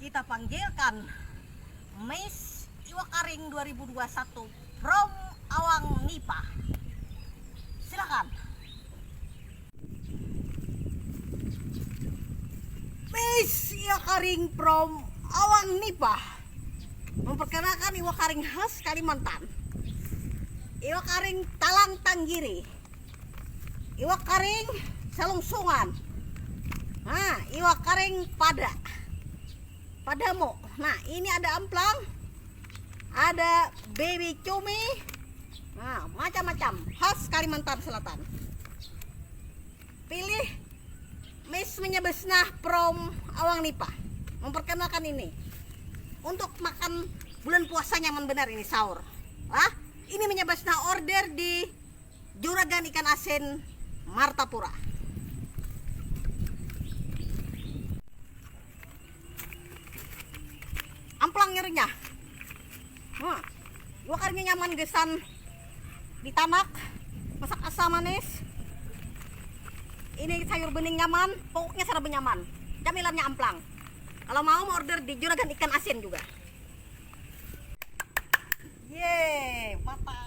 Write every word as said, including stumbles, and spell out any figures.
Kita panggilkan Miss Iwak Karing dua ribu dua puluh satu from Awang Nipah. Silakan. Miss Iwak Karing from Awang Nipah memperkenalkan iwak karing khas Kalimantan. Iwak karing talang tanggiri. Iwak karing salungsungan. Nah, iwak karing pada. Padamu. Nah, ini ada amplang. Ada baby cumi. Nah, macam-macam khas Kalimantan Selatan. Pilih Miss Menyabasnah from Awang Nipah. Memperkenalkan ini. Untuk makan bulan puasa nyaman benar ini sahur. Lah, ini Menyabasnah order di Juragan Ikan Asin Martapura. Amplang nyerinya. Hmm. Iwak karingnya nyaman gasan ditanak, masak asam manis. Ini sayur bening nyaman, pokoknya serba nyaman. Camilannya amplang. Kalau mau, mau order di Juragan Ikan Asin juga. Ye, mata